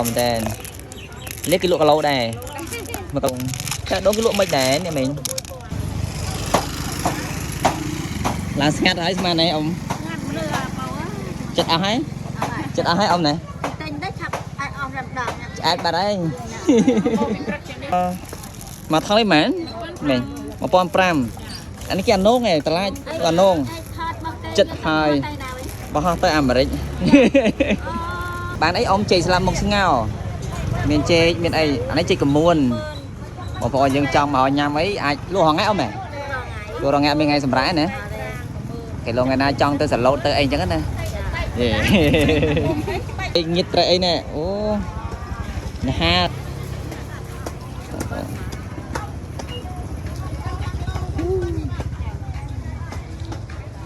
មែនតើលេខគេលក់គីឡូដែរមកកងតែដងគេលក់មិនដែរនេះមិញឡើងស្ងាត់ហើយស្មានអីអ៊ំ ងាត់មនុស្សអាប៉ៅ ចិត្តអស់ហើយចិត្តអស់ហើយអ៊ំណា តែញទៅឆាប់ឲ្យអស់រំដង ឆ្អែតបាត់ហើយមកថយមែនមិញ1500អានេះគេអានងឯងតឡាចអានង ចិត្តហើយ បោះទៅអាមេរិកបានអីអ៊ំចេកស្លាប់មុខស្ងោមានចេកមានអីអានេះចេកកមួនបងប្អូនយើងចង់មកញ៉ាំអីអាចលក់ហងៃអ៊ំហ៎លក់រងៃមានថ្ងៃសម្រាប់ណាគេលងថ្ងៃណាចង់ទៅសាឡូតទៅអីចឹងណាយេងៀតត្រីអីណែអូណាហា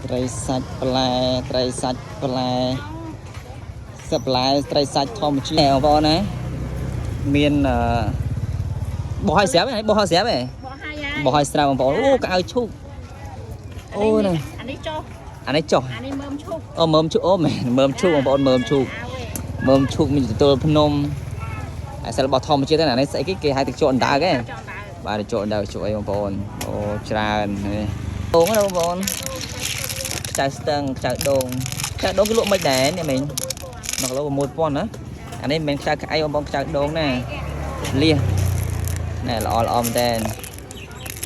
ត្រីសាច់បន្លែត្រីសាច់បន្លែសិបបន្លែត្រីសាច់ធម្មជាតិបងប្អូនណាមានអឺបោះឲ្យស្រាប់ហ៎បោះឲ្យស្រាប់ហ៎ បោះហើយ បោះឲ្យស្រាប់បងប្អូនអូកៅឈូកអូណា អានេះចុះ អានេះចុះ អានេះមើមឈូក អូមើមឈូកអូមែនមើមឈូកបងប្អូនមើមឈូកមើមឈូកមានទទួលភ្នំអាសិលរបស់ធម្មជាតិហ្នឹងអានេះស្អីគេគេហៅទឹកជក់អណ្ដើកហ៎ ចង់ដើរ បាទទឹកជក់អណ្ដើកជក់អីបងប្អូនអូច្រើននេះអូងណាបងប្អូនខ្ចៅស្ទឹងខ្ចៅដូងខ្ចៅដូងគេលក់មិនដែរនេះមិញ1គីឡូ6000ណាអានេះមិនមែនខ្ចៅក្អីបងប្អូនខ្ចៅដូងណាលៀសណែល្អល្អមែនតើ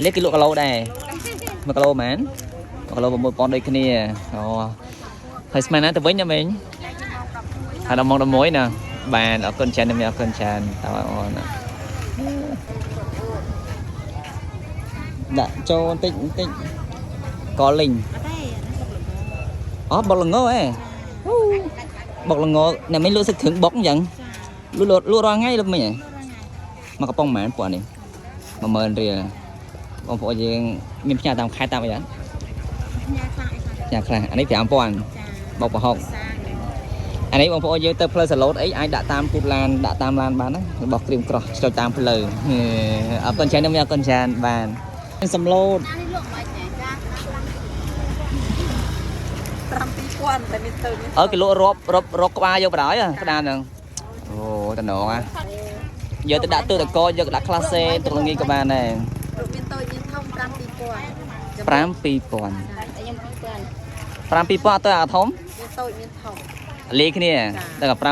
លៀសគេលក់គីឡូដែរ1គីឡូមែន1គីឡូ6000ដូចគ្នាអូហើយស្មានណាទៅវិញណាមិញហើយដល់ម៉ោង11ណាបាទអរគុណច្រើនណាស់អរគុណច្រើនតើអូនណាដាក់ចូលបន្តិចបន្តិចកលីង អត់ទេ អូបុកល្ងហ៎បុកល្ងអ្នកមិញលក់សឹកគ្រឿងបុកអញ្ចឹងលក់លក់រាល់ថ្ងៃលក់មិញហ៎មកកំប៉ុងប៉ុន្មានពួកនេះ10000រៀលបងប្អូនយើងមានផ្ញើតាមខេត្តតាមអីអត់ ញ៉ាខ្លះអីខ្លះ ផ្ញើខ្លះអានេះ5000 ចា បុកប្រហុក សា អានេះបងប្អូនយើងទៅផ្លូវសាឡូតអីអាចដាក់តាមគូតឡានដាក់តាមឡានបានណារបស់ក្រៀមក្រោះចុចតាមផ្លូវហេអរគុណច្រើនខ្ញុំអរគុណច្រើនបានសំឡូត អានេះលក់មិនចាចា 7000តែមានទៅនេះ អើគេលក់រាប់រាប់រាប់ក្បាលយកបណ្ដោយហ៎ក្តាមហ្នឹងអូតំណងហ៎យកទៅដាក់ទឹកតកយកដាក់ក្លាសេទឹកល្ងាចក៏បានដែរ រូបមានតូចមានធំ7000 5000 ខ្ញុំ2000 5000ទៅអាធំ មានតូចមានធំ លាយគ្នាដល់5000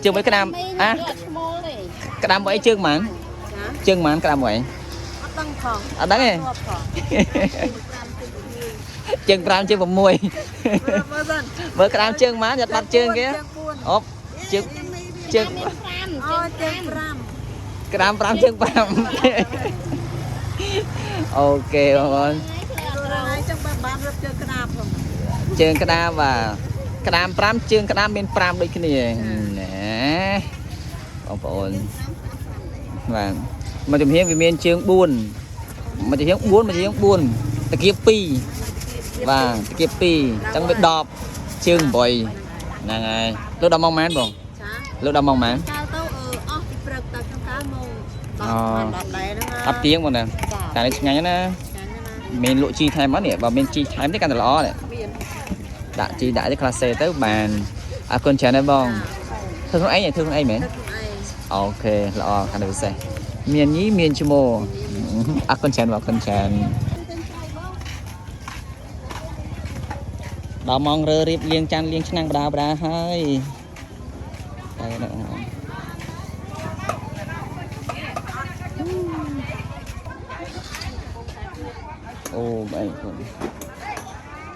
ជើងមួយក្តាមអា ឈ្មោះទេ ក្តាមមួយអីជើងហ្មង ចា ជើងហ្មងក្តាមមួយអី អត់ដឹងផង អត់ដឹងទេ រាប់ផង ជើង5ជើង6 មើលសិន មើលក្តាមជើងហ្មងយ៉ាត់បាត់ជើងគេអូជើងជើង មាន5 អូជើង5 ក្តាម5ជើង5អូខេបងប្អូន ហើយចឹងបើបានរឹបជើងក្តាបផង ជើងក្តាមបាទក្តាម5ជើងក្តាមមាន5ដូចគ្នាណែបងប្អូនបាទមួយជំហានវាមានជើង4មួយជំហាន4មួយជំហាន4តាគៀប2បាទតាគៀប2អញ្ចឹងវា10ជើង8ហ្នឹងហើយលើកដល់ម៉ោងប៉ុន្មានបង ចា លើកដល់ម៉ោងប៉ុន្មាន កាលទៅអស់ពីព្រឹកទៅក្នុងកាលម៉ោង10 10ដែរហ្នឹង អត់ទៀងបងណា ចា តែនេះឆ្ងាញ់ណាស់ ចាណា មានលក់ជីថែមអត់នេះបើមានជីថែមទេកាន់តែល្អនេះ មាន ដាក់ជីដាក់ទៅក្លាសេទៅបានអរគុណច្រើនណាស់បងធ្វើខ្លួនឯងធ្វើខ្លួនឯងមែន ទៅខ្លួនឯង អូខេល្អកាន់តែពិសេសមានញីមានឈ្មោះអរគុណច្រើនបងអរគុណច្រើនដល់ម៉ោងរើរៀបលាងចានលាងឆ្នាំងបដាបដាហើយតែណាបងអូបែក